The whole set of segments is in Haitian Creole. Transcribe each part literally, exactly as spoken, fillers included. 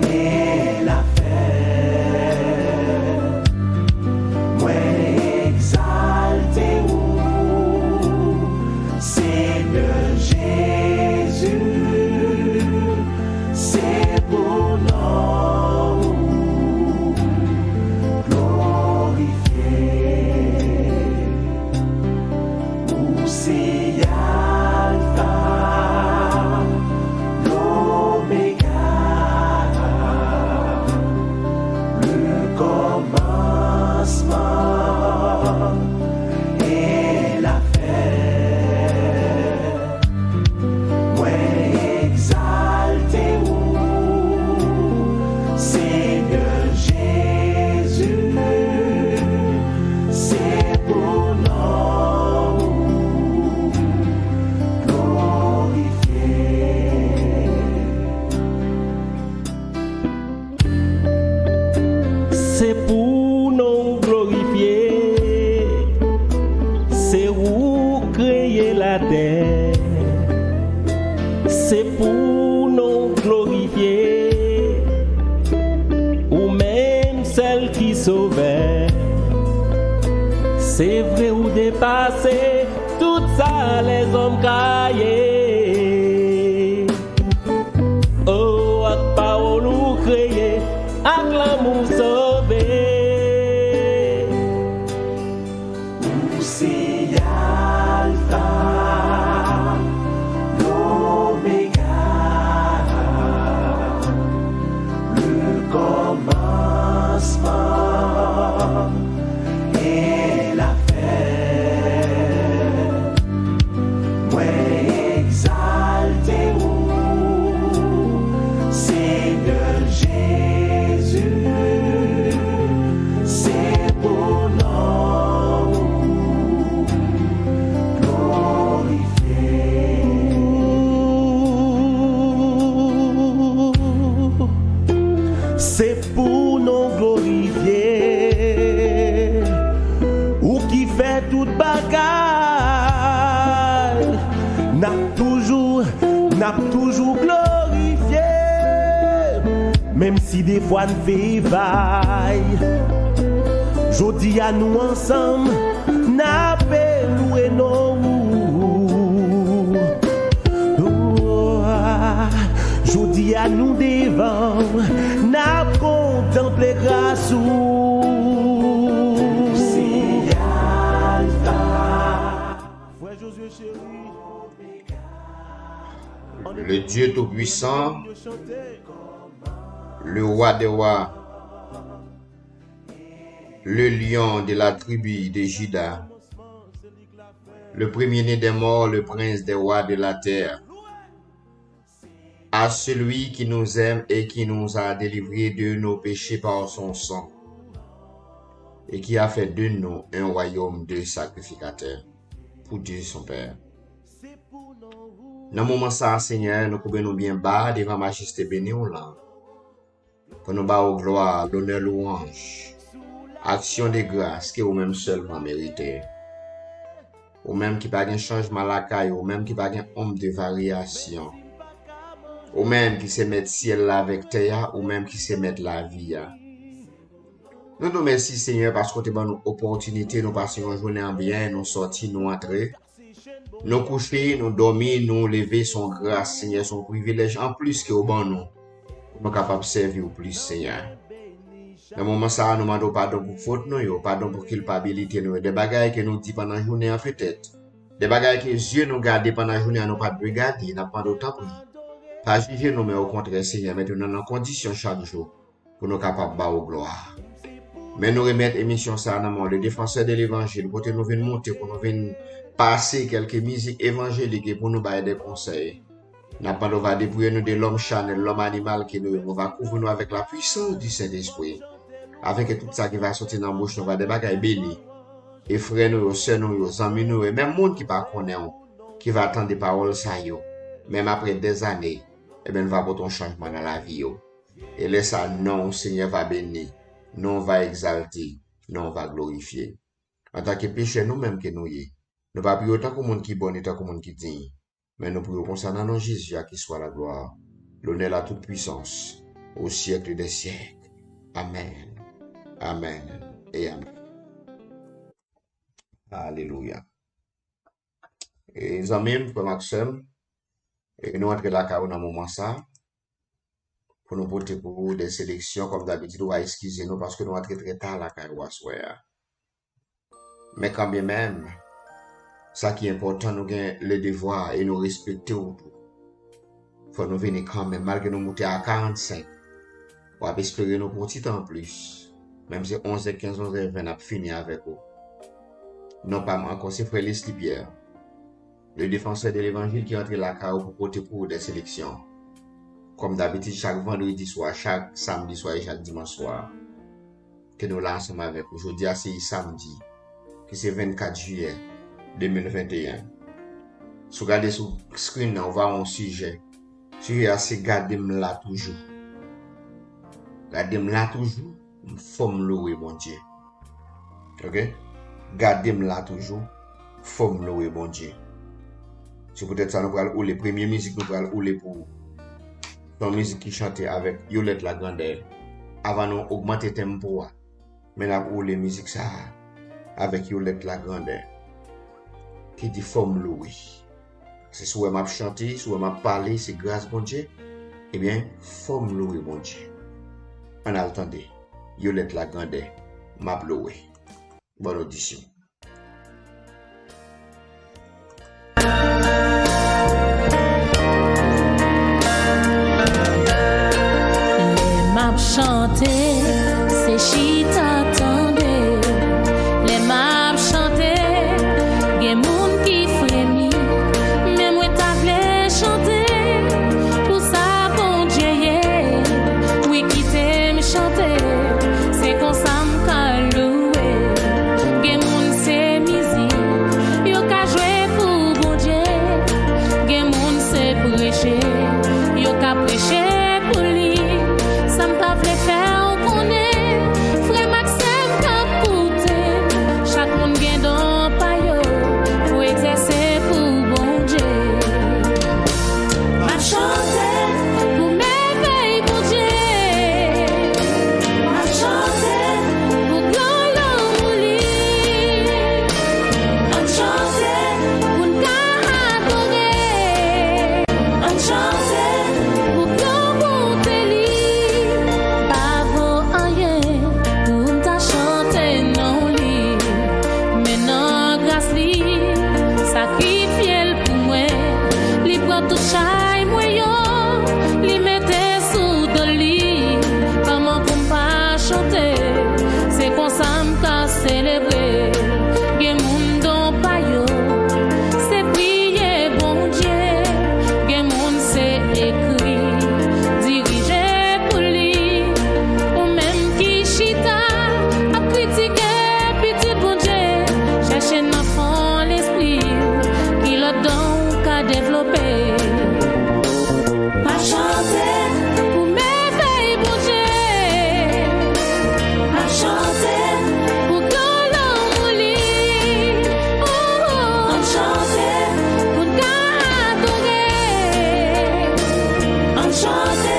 E l ap fè. Mwen egzalte ou, Senyè Jezi, se pou non ou glorifye. Ou se Alfa, Omega, le kòmansman e la fen. Mwen egzalte ou, Senyè Jezi, se pou non ou glorifye. Se pou non w glorifye, se ou kreye latè. Se pou non w glorifye, ou menm sèl ki sovè. Se vre ou depase tout sa lèzòm ka ye. Oh, ak pawòl ou kreye, ak lanmou sove. Ou se Alfa, Omega, le kòmansman e la fen. Mwen egzalte ou, Senyè Jezi, se pou non ou glorifye. Se pou non glorifye, ou ki fè tout bagay. N ap toujou, n ap toujou glorifye, menm si defwa n fè vay. Jodi a nou ansanm, n ap louwe non ou. Oh, jodi a nou devan w, n ap kontanple gras ou. Se Alfa. Frè Jozye cheri. Le Dieu Tout-Puissant, le Roi des rois, le Lion de la tribu de Juda, le premier-né des morts, le prince des rois de la terre, à celui qui nous aime et qui nous a délivrés de nos péchés par son sang, et qui a fait de nous un royaume de sacrificateurs pour Dieu son Père. Nan moman sa a, Senyè, nou koube nou byen ba devan majeste beni w lan, pou nou ba w glwa, lonè, lwanj, aksyon de gras ke ou menm sèlman merite. Ou menm ki pa gen chanjman lakay ou, ou menm ki pa gen onm de varyasyon. Ou menm ki se mèt syèl la avèk tè a, ou menm ki se mèt lavi a. Nou di w mèsi, Senyè, paske w te ban nou opòtinite, nou pase yon jounen an byen, nou sòti, nou antre. Nou kouche, nou dòmi, nou leve, se yon gras, Senyè, se yon privilèj anplis ke w ban nou, pou nou kapab sèvi w plis, Senyè. Nan moman sa a, nou mande w padon pou fot nou yo, padon pou kilpabilite nou yo, de bagay ke nou di pandan jounen an petèt, de bagay ke zye nou gade pandan jounen an nou pa t dwe gade, n ap mande w tanpri, pa jije nou, men okontrè, Senyè, mete nou nan kondisyon chak jou pou nou kapab ba w glwa. Men nou remèt emisyon sa a nan men w, le défenseur de l'évangile, kote nou vin monte pou nou vin pase kèlke mizik evanjelik e pou nou bay de konsèy. N ap mande w va depouye nou de lòm chanèl, lòm animal ke nou ye, nou va kouvri nou avèk la puissance du Saint-Esprit, afin ke tout sa ki va soti nan bouch nou va de bagay beni. E frè nou yo, sè nou yo, zanmi nou yo, e menm moun ki pa konnen w, ki va tande pawòl sa yo, menm apre dèzane, ebyen, nou va pote yon chanjman nan lavi yo. E lè sa a, non w, Senyè, va beni, non w va egzalte, non w va glorifye. Antanke pechè nou menm ke nou ye, nou pa pi wo tankou moun ki bon ni tankou moun ki diy, men nou pi wo konsa nan non Jezi a ki swa laglwa. L'honneur, la toute puissance, au siècle des siècles. Amen. Amen et amen. Alelouya. E zanmi m, frè m ak sè m, e nou antre lakay ou nan moman sa, pou nou pote pou ou de seleksyon. Kòm dabitid, ou va eskize nou paske nou antre trè ta lakay ou aswè a. Men kanmenm, sa ki enpòtan, nou gen le devwa e nou respekte w tou. Fò nou vini kanmenm, malgre nou moute a karannsenk. W ap espere nou pou yon ti tan anplis. Menm se onz è kenz, onz è ven, n ap fini avèk ou. Non pa m ankò, se frè Leslie Pierre, le défenseur de l'évangile, ki antre lakay ou pou pote pou ou de seleksyon. Kòm dabitid, chak vandredi swa, chak samdi swa e chak dimanch swa, ke nou la ansanm avèk ou. Jodi a se samdi, ki se vennkat jiyè de mil venteyen. Si w gade sou screen nan, ou va wè yon sijè. Sijè a se gade m la toujou. Gade m la toujou, fò m louwe Bondye. Ok? Gade m la toujou, fò m louwe Bondye. Se poutèt sa nou pral oule. Premye mizik nou pral oule pou ou, se yon mizik ki chante avèk Yolette Lagrandeur. Avan nou ogmante tenpo a, men n ap oule mizik sa a avèk Yolette Lagrandeur, ki di, fò m louwe. Se si w wè m ap chante, si w wè m ap pale, se gras Bondye. Ebyen, fò m louwe Bondye. Ann al tande Yolette Lagrandeur, m ap louwe. Bòn odisyon. Lè m ap chante, se chita tande. Lè m ap chante, gen moun ki fremi. Men mwen ta vle chante pou sa Bondye ye. Wi, kite m chante, se konsa m ka louwe. Gen moun se mizik yo ka jwe pou Bondye. Gen moun se preche yo ka preche pou li. Sa m pa vle fè w konnen, frè m ak sè m k ap koute, chak moun gen don pa yo pou egzèse pou Bondye. M ap chante pou mèvèy Bondye. M ap chante pou gran lanmou li. Ann chante pou n ka adore. Ann chante pou gran bonte li. Pa vo anyen pou m ta chante non li. Men nan gras li, sakrifye l pou mwen. Li pran tout chay mwen yo, li mete sou do li. Kòman pou m pa chante? Se konsa m ka selebre. Gen moun don pa yo, se priye Bondye. Gen moun se ekri, dirije pou li. Ou menm ki chita ap kritike pitit Bondye, chèche nan fon lespri w ki lòt don w ka devlope. M ap chante pou mèvèy Bondye. M ap chante pou gran lanmou li. Ann chante pou n ka adore. Ann chante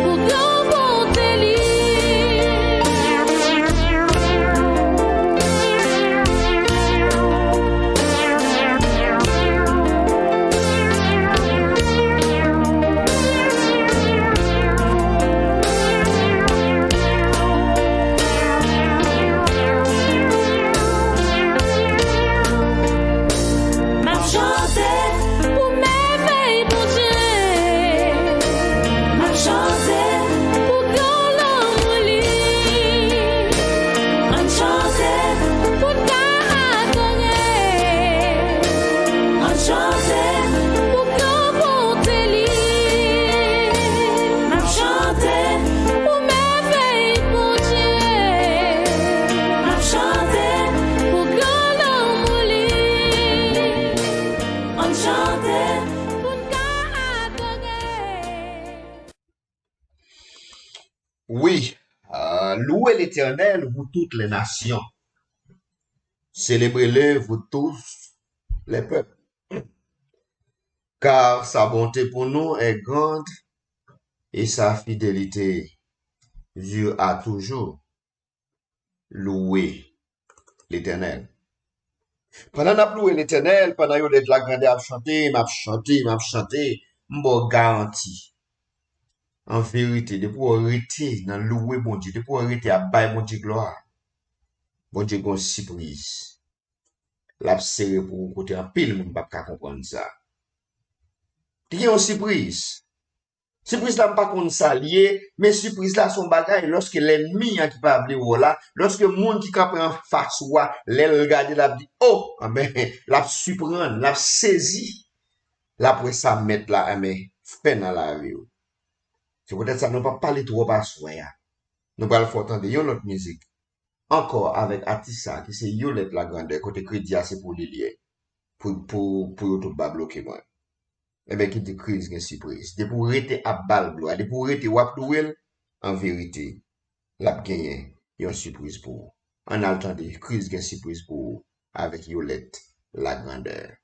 pou gran bonte li. M ap chante pou mèvèy Bondye. M ap chante pou gran lanmou li. Ann chante pou n ka adore. Ann chante pou gran bonte li. M ap chante pou mèvèy Bondye. M ap chante pou gran lanmou li. Ann chante pou n ka adore. Wi, euh, louez l'Éternel, vous toutes les nations. Célébrez-le, vous tous les peuples. Car sa bonté pour nous est grande et sa fidélité dure à toujours. Louwe Letènèl. Pandan n ap louwe Letènèl, pandan Yolette Lagrandeur ap chante, m ap chante, m ap chante, m ba w garanti. An verite, depi w rete nan louwe Bondye, depi w rete ap bay Bondye glwa, Bondye gen yon sipriz l ap sere pou ou kote anpil moun p ap ka konprann sa. Li gen yon sipriz. Sipriz la, m pa konn sa l ye, men sipriz la se yon bagay, lòske lènmi an ki pa vle wè w la, lòske moun ki kanpe anfas ou a, lè l gade l ap di, "O!" Anben, l ap siprann, l ap sezi. L ap wè sa mèt la, anben, fè nan lavi w. Se poutèt sa nou p ap pale twòp aswè a. Nou pral fè w tande yon lòt mizik ankò avèk atis sa ki se Yolette Lagrandeur, kote kredi a se pou li l ye. Pou, pou, pou YouTube pa bloke mwen. Ebyen, ki di kriz gen sipriz. Depi w rete ap ba l glwa, depi w rete w ap louwe l, an verite, l ap genyen yon sipriz pou ou. Ann al tande kriz gen sipriz pou ou avèk Yolette Lagrandeur.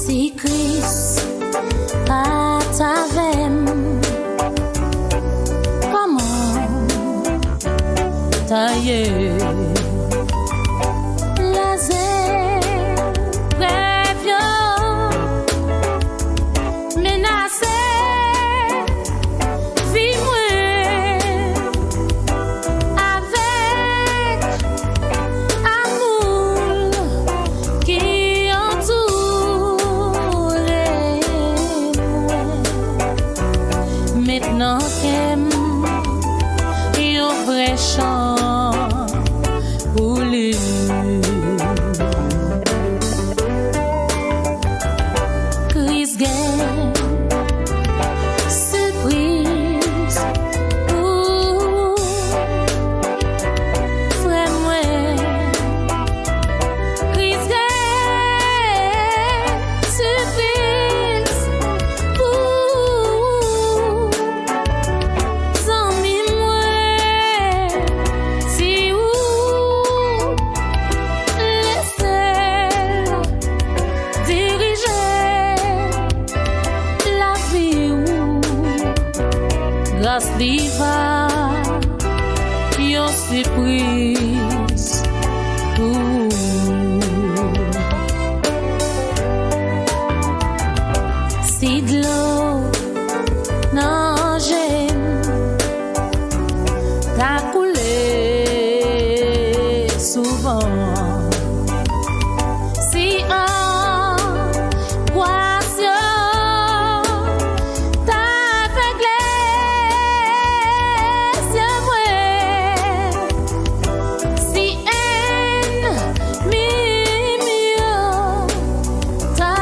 Si Kris pa t avè m, kòman ta ye? Lèzeprèv yo menase vi mwen avèk amour ki antoure mwen. Met nan kè m yon vrè chan pou li. Kris gen sipriz pou frè mwen. Kris gen sipriz pou zanmi mwen. Si ou lese l dirije lavi w, gras li va yon sipriz pou ou. Si dlo nan je m ta koule souvan, si an gwas yo ta avègle zye mwen, si ènmi m yo ta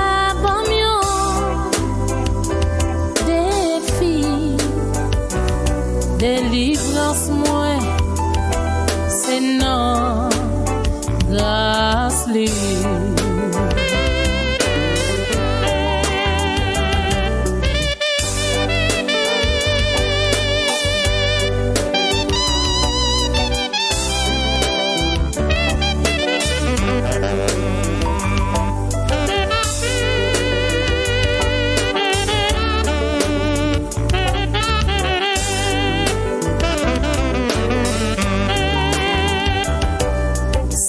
ban m yon defi, delivrans mwen se nan gras li.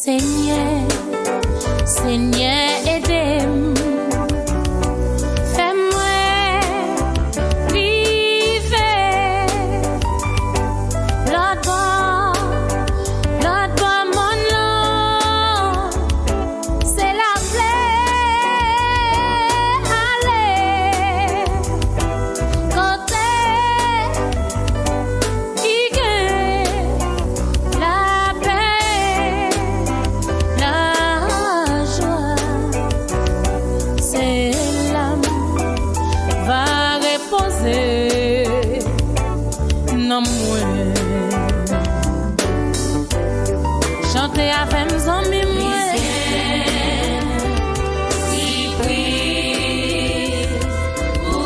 Senyè, Senyè, ede m, fè mwen rive lòt bò, lòt bò mòn lan. Se la m vle ale, kote ki gen lapè, lajwa. Se la m va repoze nanm mwen. Chante avè m, zanmi mwen. Sipriz pou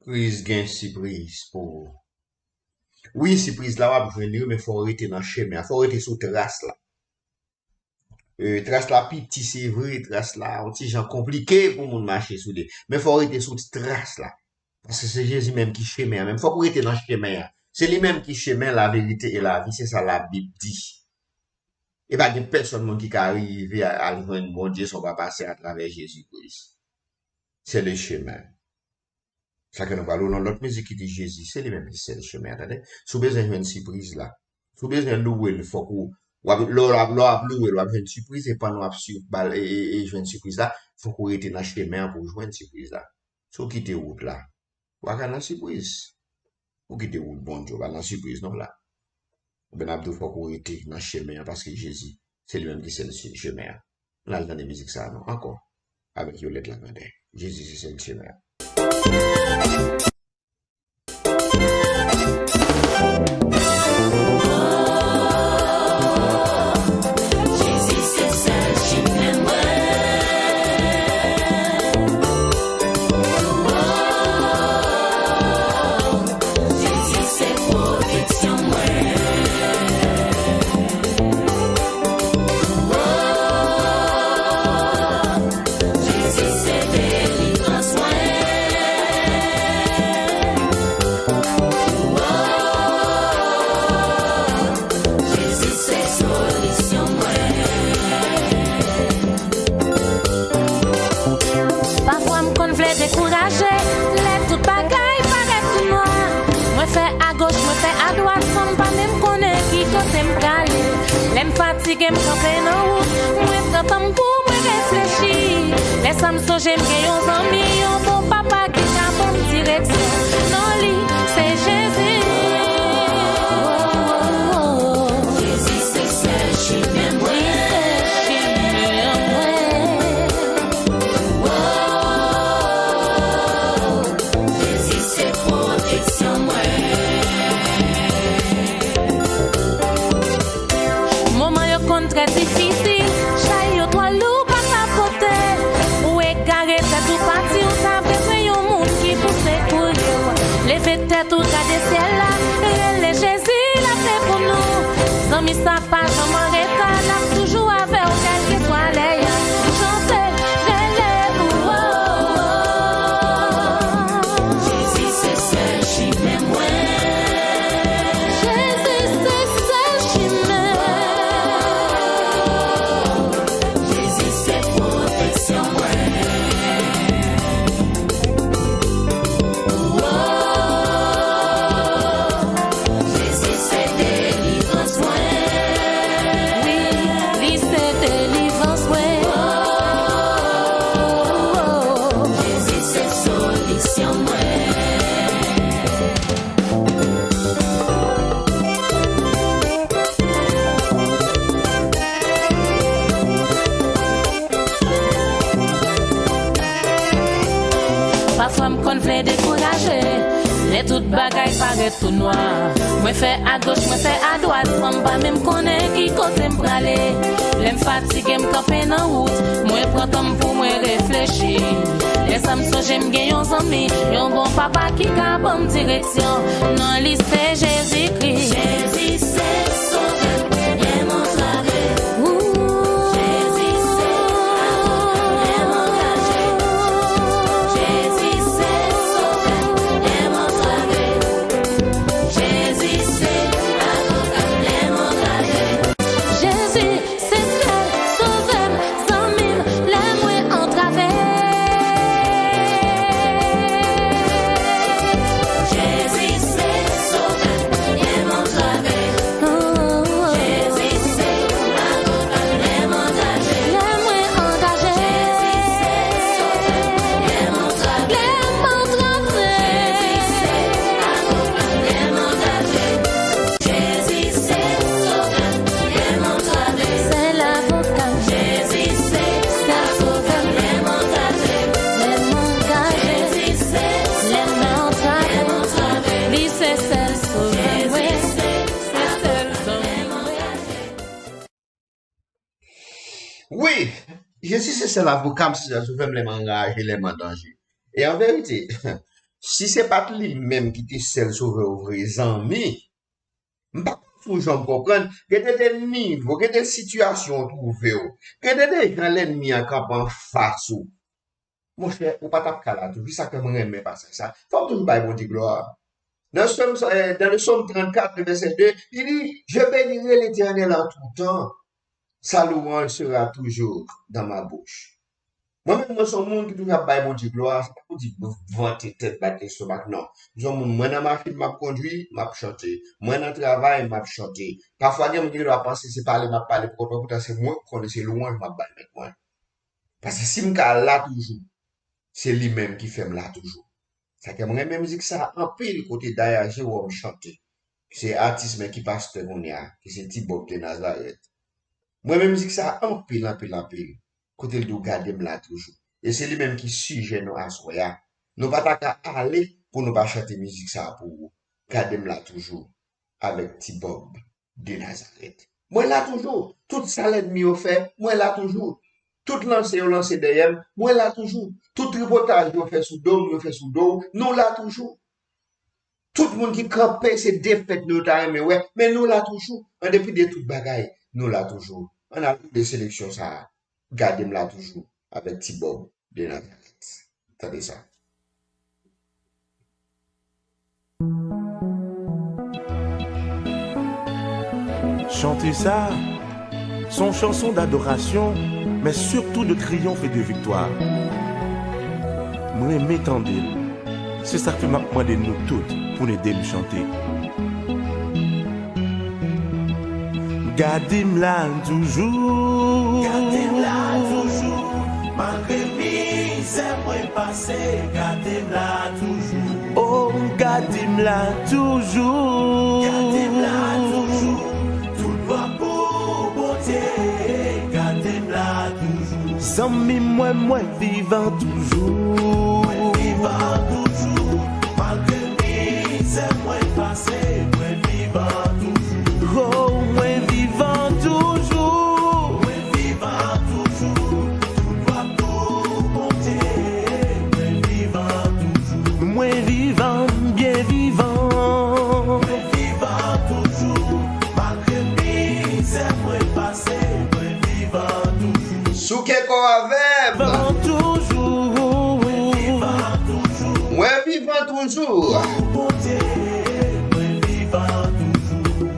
Kriz gen sipriz pou ou. Wi, sipriz la w ap jwenn li, men fò w rete nan chemen an, fò w rete sou tras la. E, tras la piti, se vre, tras la yon ti jan konplike pou moun mache sou li. Men fò w rete sou tras la. Paske se Jezi menm ki chemen an. Menm fòk ou rete nan chemen an. Se li menm ki chemen, laverite e lavi, se sa Labib di. E pa gen pèsonn moun ki ka rive a- al jwenn Bondye si w pa pase atravè Jezi Kris. C'est le chemin. Sa ke nou pral wè nan lòt mizik ki di Jezi, se li menm ki sèl chemen an, tande. Si w bezwen jwenn sipriz la, si w bezwen louwe l, fòk ou, w ap, lè w ap, lè w ap louwe l, w ap jwenn sipriz, e pandan w ap swiv bal, e, e, e jwenn sipriz la, fòk ou rete nan chemen an pou w jwenn sipriz la. Si w kite wout la, w a ka nan sipriz. Ou kite wout Bondye, w pa nan sipriz non la. Oubyen n ap di w fòk ou rete nan chemen an, paske Jezi, se li menm ki sèl se- chemen an. N al tande mizik sa a non ankò, avèk Yolette Lagandè. Jezi se sèl chemen an. Pafwa m konn vle dekouraje, lè tout bagay parèt tou nwa. Mwen fè agoch, mwen fè adwat, san m pa menm konnen ki kote m prale. Lè m fatige, m kanpe nan wout, mwen pran tan m pou mwen reflechi. Lè sa m sonje m gen yon zanmi, yon bon papa ki ka ban m direksyon. Non li, se Jezi. Jezi se sèl chemen mwen. Li se chemen mwen. Jezi se pwoteksyon mwen. Moman yo konn trè difisil, chay yo twò lou pa ka pote. Ou egare tèt ou pati, ou ta bezwen yon moun ki pou sekouye w. Leve tèt ou gade syèl la, rele Jezi l ap vle pou nou. Zanmi sa pa janm an reta, l ap toujou avè w kèlkeswa lè y ap chante, rele pou ou. Jezi se sèl chemen mwen. Jezi se sèl chemen. Jezi se pwoteksyon mwen. Jezi se delivrans mwen. Wi, li se delivrans mwen. Jezi se solisyon mwen. Pafwa m konn vle dekouraje, lè tout bagay parèt tou nwa. Mwen fè agoch, mwen fè adwat, san m pa menm konnen ki kote m prale. Lè m fatige, m kanpe nan wout, mwen pran tan m pou mwen reflechi. Lè sa m sonje m gen yon zanmi, yon bon papa ki ka ban m direksyon. Non li se Jezikri. Jezi se sovè m lè m antrave. Jezi se avoka m lè m angaje. Jezi se sovè m lè m antrave. Jezi se avoka m lè m angaje. Jezi se sèl sovè m, zanmi m lè mwen antrave. Jezi se sovè m lè m antrave. Jezi se avoka m lè m angaje. Lè mwen angaje. Jezi se sovè m lè m antrave. Lè m antrave. Jezi se avoka m lè m angaje. Jezi se sovè m lè m antrave. Sèl avoka m. Jezi se sèl sovè m lè m antrave. Lè m angaje. Jezi se lè m antrave. Li se sèl sovè m, wi. Se sèl zanmi m, wi. Wi, Jezi se sèl avoka m, se sèl sovè m lè m anraje, lè m an danje. E an verite, Si se pa t li menm ki te sèl sovè w vre, zanmi, m pa konn si w janm konprann, gade de nivo, gade de sitiyasyon w twouve w, gade de jan lènmi an kanpe anfas ou. Monchè, ou pa t ap ka la toujou. Sa k fè mwen renmen pasaj sa. Fò m toujou bay Bondye glwa. Dans Psaume, euh, dans le psaume trente-quatre, le verset deux, il dit, je bénirai l'Éternel en tout temps. Sa louanj sera toujours dans ma bouche. Mwen menm, mwen se yon moun ki toujou ap bay Bondye glwa. Se pa pou di vante tèt, bat lestomak, non. M se yon moun, mwen nan machin m ap kondwi, m ap chante. Mwen nan travay, m ap chante. Pafwa, gen moun ki gendwa panse se pale m ap pale pou kont mwen, poutan se mwen k konnen, se louanj m ap bay Mèt mwen. Paske si m ka la toujou, se li menm ki fè m la toujou. Sa k fè m renmen mizik sa a anpil, kote Daya Jerome chante. Se atis men ki pastè kounye a, ki se Ti Bob de Nazareth. M renmen mizik sa a anpil, anpil, anpil. Kote l di w gade m la toujou. E se li menm ki sijè nou aswè a. Nou pa ta ka ale pou nou pa chante mizik sa a pou ou. Gade m la toujou, avèk Ti Bob de Nazareth. Mwen la toujou. Tout sa lènmi yo fè, mwen la toujou. Tout lanse yo lanse dèyè m, mwen la toujou. Tout tripotaj yo fè sou do m, yo fè sou do w, nou la toujou. Tout moun ki kanpe, se defèt nou ta renmen wè, men nou la toujou. An depi de tout bagay, nou la toujou. Ann al tande seleksyon sa a. Gade m la toujou, avèk Ti Bob de Nazareth. Tande sa. Chante sa, se yon chanson d'adorasyon, men sitou de triyonf e de viktwa. Mwen renmen tande l. Se sa k fè m ap mande nou tout pou n ede m chante. Gade m la toujou. Gade m la toujou. Malgre mizè mwen pase, gade m la toujou. Oh, gade m la toujou. Gade m la toujou. Tout glwa pou Bondye. Gade m la toujou. Zanmi mwen, mwen vivan toujou. Mwen vivan toujou. Malgre mizè mwen pase, mwen vivan toujou. Oh, mwen vivan toujou. Mwen vivan toujou. Tout glwa pou Bondye. Mwen vivan toujou. Mwen vivan, m byen vivan. Mwen vivan toujou. Malgre mizè mwen pase, mwen vivan toujou. Souke kò avè m. Vivan toujou. Mwen vivan toujou. Mwen vivan toujou. Bondye, mwen vivan toujou.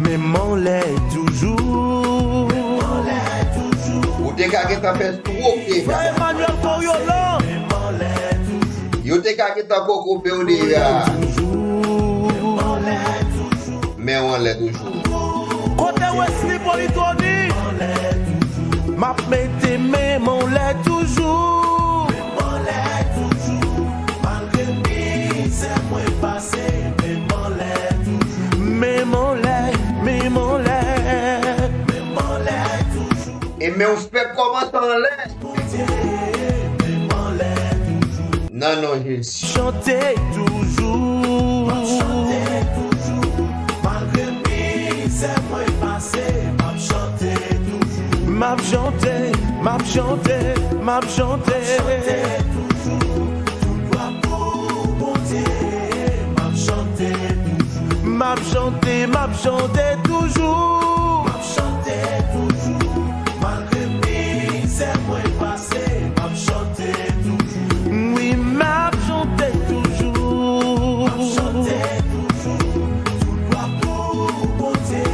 Men m anlè toujou. Men m anlè toujou. Ou te ka gentan fè twòp dega. Frè Emmanuel Coriolan. Men m anlè toujou. Yo te ka gentan kokobe w deja. Toujou. Men w anlè toujou. Men w anlè toujou. Kote Wesley Politoni? M ap mete men m anlè toujou. Men m anlè toujou. Malgre mizè mwen pase, men m anlè toujou. Men m anlè, men m anlè. Men m anlè toujou. E men w fèk kòmanse anlè. Bondye, men m anlè toujou. Nan non Jezi. Chante toujou. M ap chante toujou. Malgre mizè mwen pase, m ap chante toujou. M ap chante, m ap chante, m ap chante. M ap chante toujou. Tout glwa pou Bondye. M ap chante toujou. M ap chante, m ap chante toujou. M ap chante toujou. Malgre mizè mwen pase, m ap chante toujou. Wi, m ap chante toujou. M ap chante toujou. Tout glwa pou Bondye.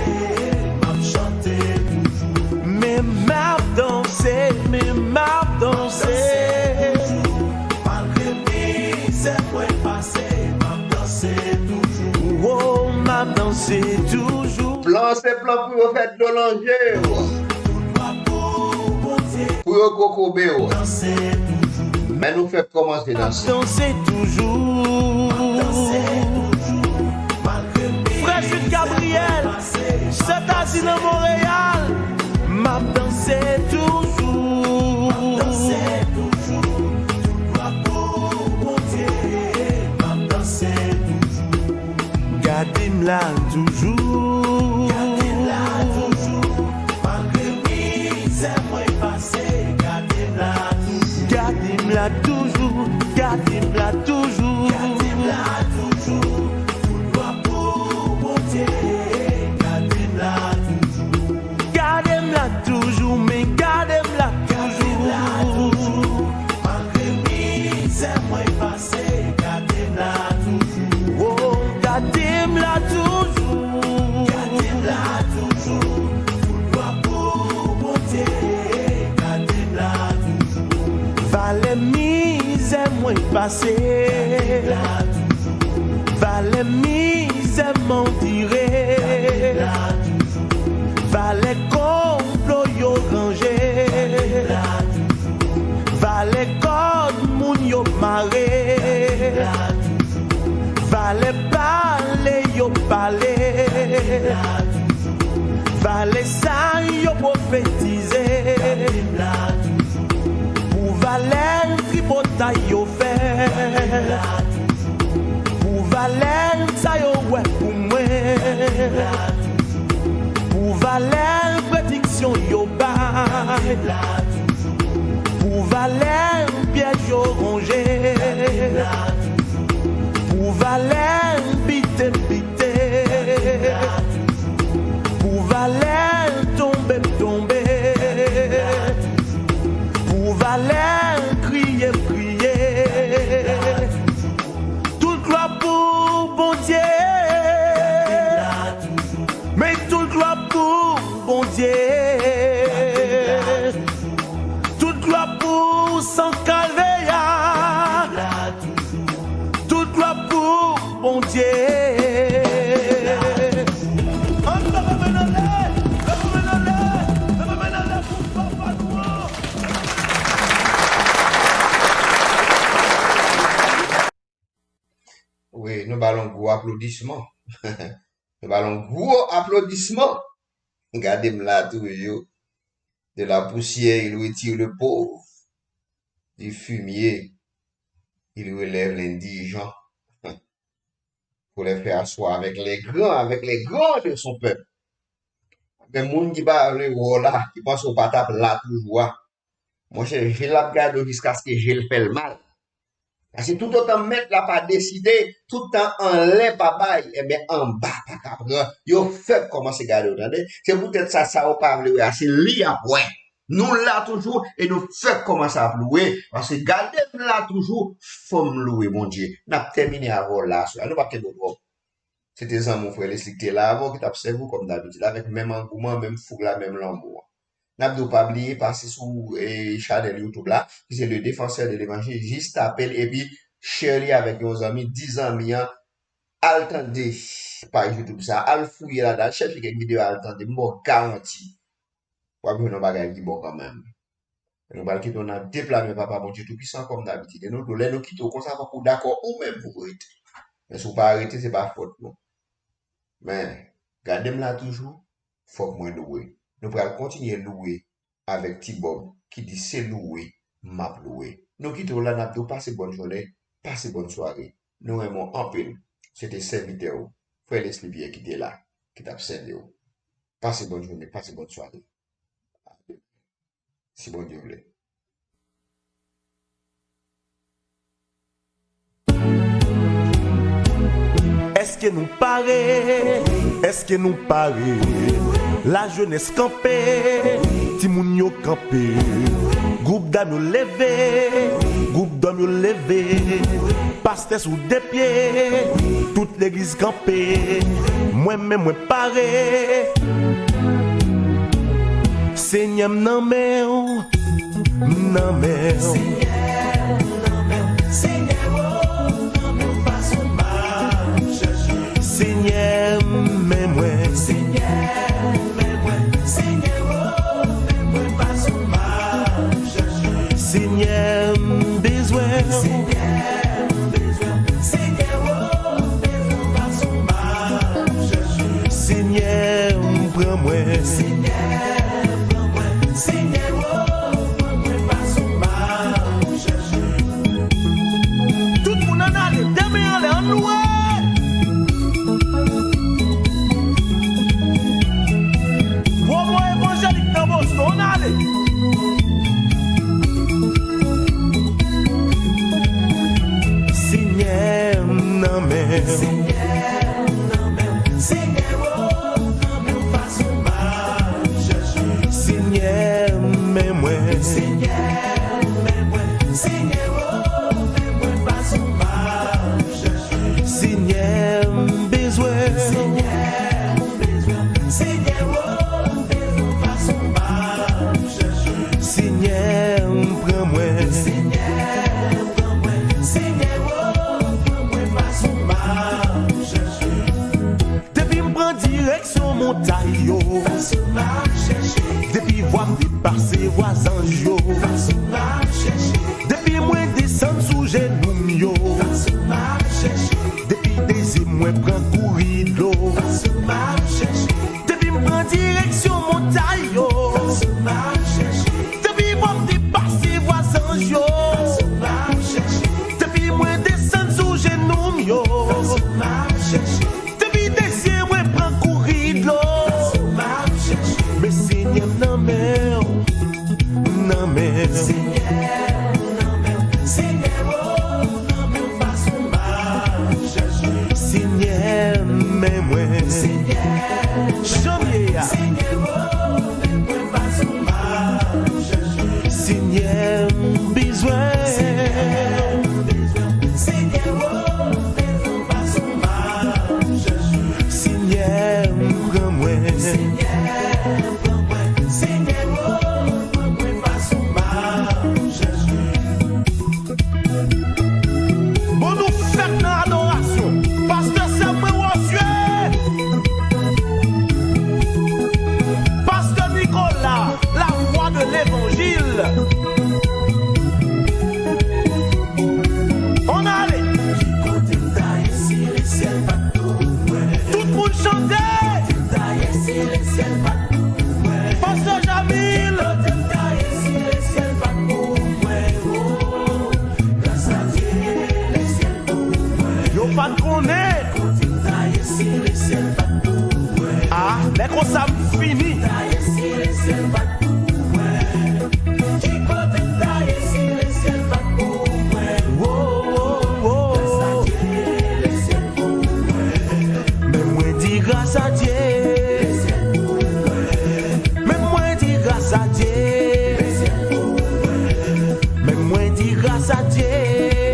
M ap chante toujou. Men m ap danse, men m ap danse. M ap danse toujou. Malgre mizè mwen pase, m ap danse toujou. Oh, m ap danse toujou. Plan se plan pou yo fè dlo nan je w. Pou yo kokobe w. Men nou fèk kòmanse danse. M ap danse toujou. Frè Jude Gabriel, Sentazin nan Monreyal, m ap danse toujou. Gade m la toujou. Gade m la toujou. Malgre mizè mwen pase, gade m la toujou. Gade m la toujou. Gade m la toujou. Gade m la toujou. Tout glwa pou Bondye. Gade m la toujou. Gade m la toujou, men gade m la toujou. Malgre mizè mwen pase, gade m la toujou. Oh, gade m la toujou. Gade m la toujou. Tout glwa pou Bondye. Gade m la toujou. Valè mizè mwen pase. Gade m la toujou. Valè mizè m andire. Gade m la toujou. Valè konplo yo ranje. Gade m la toujou. Valè kòd moun yo mare. Gade m la toujou. Valè pale yo pale. Gade m la toujou. Valè sa yo pwofetize. Gade m la toujou. Pou valè tripotay yo fè. Gade m la toujou. Pou valè sa yo wè pou mwen. Gade m la toujou. Pou valè prediksyon yo bay. Gade m la toujou. Pou valè pyèj yo ranje. Gade m la toujou. Pou valè bite m bite. Pou valè tonbe m tonbe. Pou valè kriye m kriye. Tout glwa pou Bondye. Men tout glwa pou Bondye. Tout glwa pou san Kalve a. Tout glwa pou Bondye. Ann leve men n anlè, leve men n anlè, leve men n anlè pou papa nou an. Wi, nou ba l yon gwo aplodisman. Nou ba l yon gwo aplodisman. Gade m la toujou. De la poussière, il retire le pauvre. Du fumier, il relève l'indigent. Pour les faire asseoir avec les grands, avec les grands de son peuple. Men moun ki pa vle wè w la, ki panse w pa t ap la toujou a, monchè, je l ap gade w jiskaske je l fè l mal. Paske toutotan mèt la pa deside, toutan anlè pa bay, enben anba pa ka pran. Yo fèk kòmanse gade w, tande. Se poutèt sa, sa yo pa vle wè a, se li y ap wè. Nou la toujou e nou fèk kòmanse ap louwe, paske gade m la toujou, fò m louwe Bondye. N ap tèmine avè w la aswè a, nou p ap kenbe w twòp. Se te zanmi w, frè Leslie, ki te la avè w, ki t ap sèvi w kòm dabitid, avèk menm angouman, menm foug la, menm lanmou an. N ap di w pa bliye pase sou, e, chanèl YouTube la, ki se Le Défenseur de l'Évangile, jis tape l epi share li avèk yon zanmi, di zanmi an, al tande paj YouTube sa, al fouye ladan, al chèche kèk videyo, al tande, m ba w garanti, w ap jwenn yon bagay ki bon kanmenm. Nou pral kite w nan de pla men Papa Bondye Toupisan kòm dabitid. E nou tou, lè nou kite w konsa, fòk ou dakò ou menm pou w rete. Men si w pa rete, se pa fòt nou. Men, gade m la toujou, fòk mwen louwe. Nou pral kontinye louwe avèk Ti Bòb ki di se louwe m ap louwe. Nou kite w la, n ap di w pase bòn jounen, pase bòn sware. Nou renmen w anpil. Se te sèvitè w, frè Leslie Pierre ki te la, ki t ap sèvi w. Pase bòn jounen, pase bòn sware. Si Bondye vle. Èske nou pare? Èske nou pare? Lajenès kanpe, timoun yo kanpe, gwoup dam yo leve, gwoup dòm yo leve, pastè sou de pye, tout legliz kanpe, mwen menm mwen pare. Senyè m nan men w, m nan men w. Senyè m nan men w, Senyè o, nan men w pa sou m ap chèche. Senyè m men mwen. Senyè m men mwen, Senyè o, men mwen pa sou m ap chèche. Senyè m bezwen w. Senyè m bezwen w. Senyè o, bezwen w pa sou m ap chèche. Senyè m pran mwen. Senyè m pran mwen. Senyè o, pran mwen pa sou m ap chèche. Tout moun ann ale, de men anlè, ann louwe. Pwomo evanjelik nan Boston, ann ale. Nan men. Senyè, nan men. Senyè, o, nan men w fason m ap chèche. Senyè, men mwen. Senyè, men mwen. Senyè, o, men mwen fason m ap chèche. Senyè, m bezwen. Senyè, m bezwen. Senyè, o, m bezwen fason m ap chèche. Senyè, pran mwen. Senyè, pran mwen. Senyè, o, pran mwen fason m ap chèche. Depi m pran direksyon montay yo. Fason m ap chèche. Depi vwa m depase vwa zanj yo. Fason m ap chèche. Depi mwen desann sou jenou m yo. Fason m ap chèche. Depi de zye mwen pran kouri dlo. Fason m ap chèche. Depi m pran direksyon montay yo. Fason m ap chèche. Depi vwa m depase vwa zanj yo. Fason m ap chèche. Depi mwen desann sou jenou m yo. Fason m ap chèche. Depi de zye mwen pran kouri dlo. Fason m ap chèche. Men Senyè m nan men w. Nan men w. Senyè, nan men w. Senyè, o, nan men w fason m ap chèche. Senyè, men mwen. Senyè, jan m ye a. Senyè, o, men mwen fason m ap chèche. Senyè, m bezwen. Senyè, m bezwen. Senyè, o, m bezwen fason m ap chèche. Senyè, pran mwen. Senyè, pran mwen. Senyè, o, pran mwen fason m ap chèche. Bon, nou fèt nan adorasyon. Pastè Samuel Rozier. Pastè Nicolas, la voix de l'évangile. Ann ale. Ki kote m ta ye si lesyèl pa t pou mwen? Tout moun chante. Kote m ta ye si lesyèl pa t pou mwen? Pastè Jamil. Ki kote m ta ye si lesyèl pa t pou mwen? O, gras a Dye, lesyèl pou mwen. Yo pa t konnen. Kote m ta ye si lesyèl pa t pou mwen? A, lè konsa m fini. Ta ye si lesyèl pa t pou mwen? Ki kote m ta ye si lesyèl pa t pou mwen? Wo, wo, wo. Gras a Dye, lesyèl pou mwen. Men mwen di gras a Dye. Lesyèl pou mwen. Men mwen di gras a Dye. Lesyèl pou mwen. Men mwen di gras a Dye.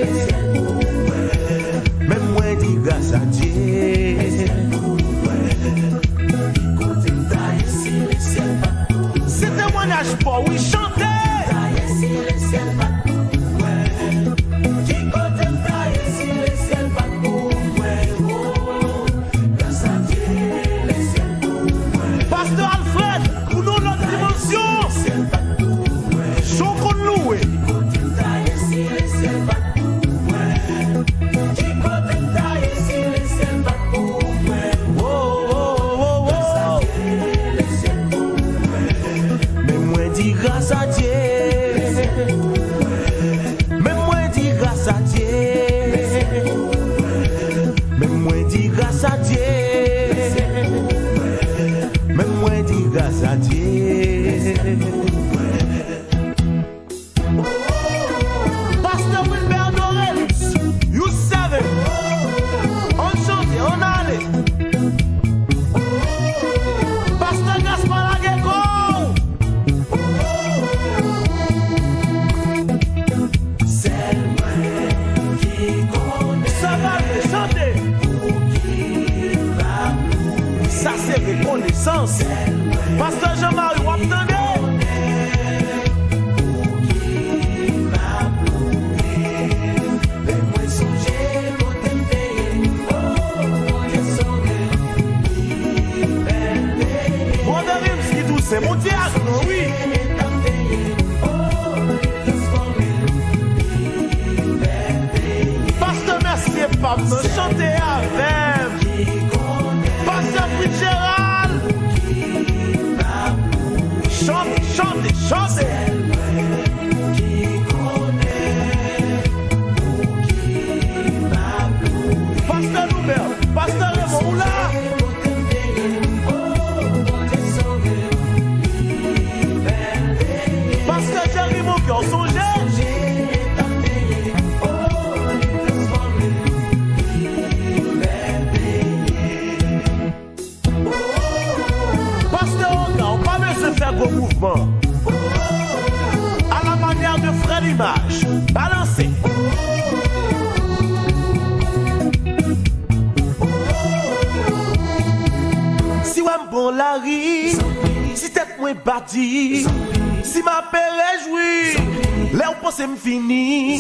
Lesyèl pou mwen. Men mwen di gras a Dye. Lesyèl pou mwen. Ki kote m ta ye si lesyèl pa t pou mwen? Se temwayaj pa w, wi, chante. Ta ye si lesyèl pa t pou mwen? Ki kote m ta ye si lesyèl pa t pou mwen? O, gras a Dye, lesyèl pou mwen. Pastè Alfred, pou nou lòt dimansyon. Lesyèl pa t pou mwen. Jan w konn louwe. Ki kote m ta ye si lesyèl pa t pou mwen? Ki kote m ta ye si lesyèl pa t pou mwen? Wo, wo, wo, wo. Gras a Dye, lesyèl pou mwen. Men mwen di gras a Dye. Men mwen di gras a Dye. Men mwen di gras a Dye. Men mwen di gras a Dye. Pastè Wilbert Dorelus, you seven. Ann chante, ann ale. Pastè Gaspard, lage kò w. Sèl mwen ki konnen. Sa pale, chante. Pou ki m ap louwe. Sa se rekonesans. Sèl mwen. Pastè Jean Marie, w ap tande. Lè mwen sonje kote m te ye, o, Bondye sove m, li bèl peye. Brother Rims ki tou se Bondye ak nou, wi. Eta m te ye, o, li transfòme m, li bèl peye. Pastè Mercier pa m nan, chante avè m. Pastè Fitzgerald. Mwen pa di si m ape rejwi lè w panse m fini.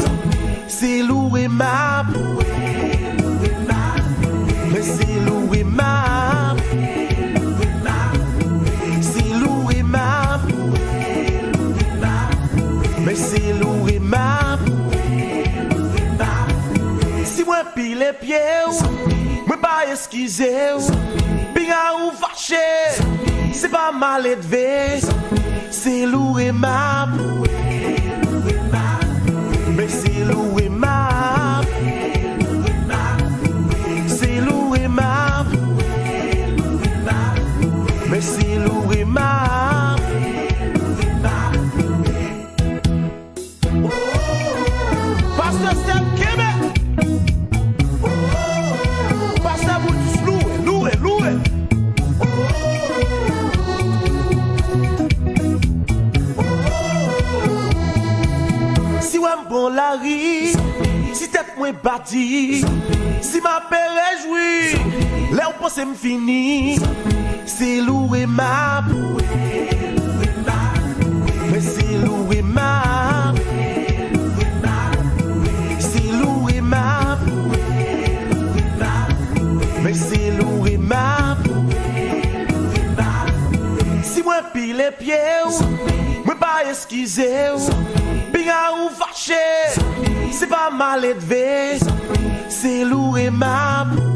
Se loure m ap. Men se loure m ap. Se loure m ap. Men se loure m ap. Si mwen pile pye w, mwen pa eskize w. Pinga ou fache, se pa maledve. Se loure m ap. Men se loure m ap. Se loure m ap. Men se loure m ap. Pastè Steph kenbe. Pastè Brutus loure, loure, loure. Si w wè m pran lari, si tèt mwen bati, si m ape rejwi lè w panse m fini. Se loure m ap. Men se loure m ap. Se loure m ap. Men se loure m ap. Si mwen pile pye w, mwen pa eskize w. Pinga ou fache, se pa maledve. Se loure m ap.